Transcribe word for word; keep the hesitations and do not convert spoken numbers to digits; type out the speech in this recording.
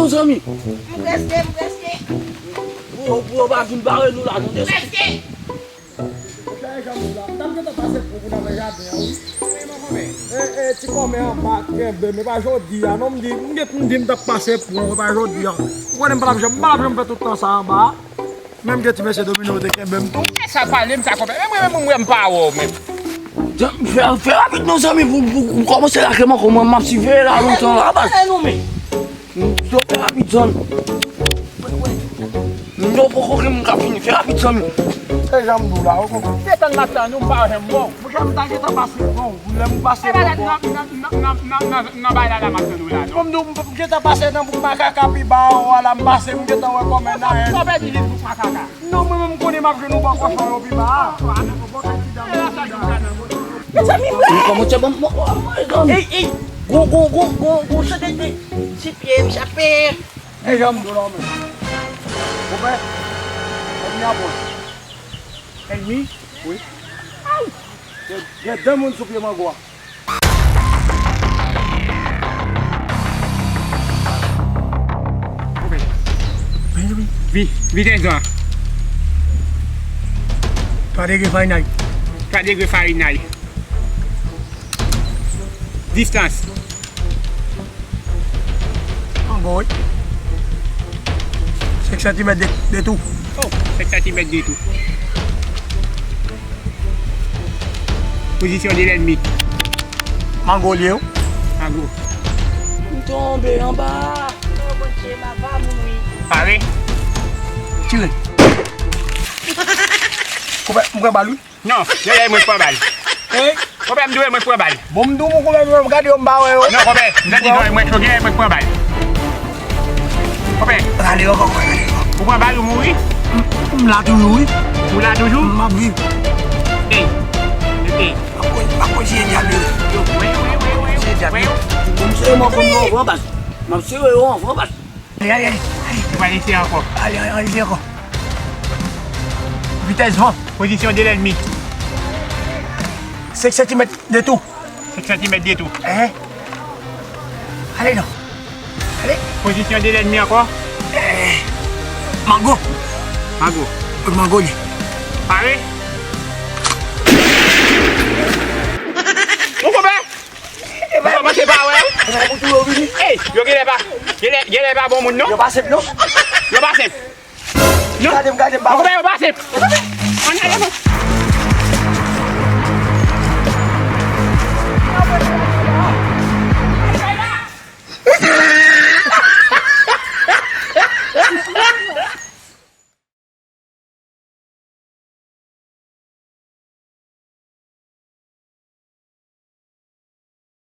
Zanmi. M prèske, m prèske. Pou yo, pou yo pa vin bare nou la, tande. Prèske. Monchè, e jan m di la, m t ap gentan pase pou, pou nan jaden an, wi. E, e, ti kòmè anba, kenbe m, e pa jodi a, non, m di, m gen, m di m t ap pase pou, e pa jodi a. Ou konnen m pa t ap janm, m pa t ap janm fè tout tan sa anba a. Menm gen ti mesye domino yo te kenbe m tou. E sa pale m sa, kòmè. Menm, menm, menm, mwen, m pa wè w, menm. Fè, fè rapid non, zanmi, pou, pou, pou kòmanse lage m ankò, mwen, m ap siveye la lontan la, baz. Gade non, men. Yo fè rapid, zanmi. Yo poko gen moun k ap vini, fè rapid, zanmi. Se jan m di w la, ou konprann? Se tann m ap tann ou, m pa janm wè w. Monchè, m ta gentan pase, bon, lè m pase, bon, bon. Nan, nan, nan, nan, nan, nan bay la, la, m ap tann ou la, non. Bon, m di w, m gentan pase nan bouk makaka pi ba, ou la, m pase, m gentan wè kòmè nan. Sa w pèdi jis bouk makaka? Non, mwen menm, m konnen m ap jwenn yon bò kòchon yo pi ba a. Mezanmi, m rèd. Kòman w te ban m, ey, ey, gon, gon, gon, gon, gon chante de ti pye m chape. E jan m di w la, men. Konpè, ènmi a pwòch. Ènmi? Wi. Aw! Gen, gen de moun sou pye mango a. Vin, vin, vin. Vi, vitès la. Twa degre Fahrenheit. Twa degre Fahrenheit. Distans. Ango, wi. Senk santimèt de, de tou. Oh, senk santimèt de tou. Pozisyon de lènmi. Mango l ye, wi. Mango. M tonbe anba. Oh, Bondye, m ap mouri. Pare. Tire. Konpè, m pran bal, wi. Non, dèyè mwen k pran bal. Hein? Konpè, m di w mwen k pran bal. Bon, m di w, konpè, m gade yo, m pa wè yo. Non, konpè, m ta di non, e mwen k pran bal. Konpè. Rale ankò, rale ankò. Ou pran bal, ou mouri? M, m la toujou, wi. Ou la toujou? M ap viv. Ey. Ey. M ap kon-, m ap kontinye djab yo. Wi, wi, wi, wi. Kontinye djab yo. Bon, m sere yo anvan, baz. M ap sere yo anvan, baz. Ale, ale, ale, ale. Ou pral eseye ankò. Ale, ale, ale, ale ankò. Vitès van. Pozisyon de lènmi. Senk santimèt de tou. Senk santimèt de tou. Ehe. Ale non. Ale. Pozisyon de lènmi ankò. Ehe. Mango. Mango. Kot mango li? Pare. Ou konpè? Ou kòmanse pa wè. Ey, yo genlè pa, genlè, genlè pa bon moun, non? Yo pa senp, non? Yo pa senp. Non? Gade m, gade m, pa wè. Yo pa senp. Ann ale, non.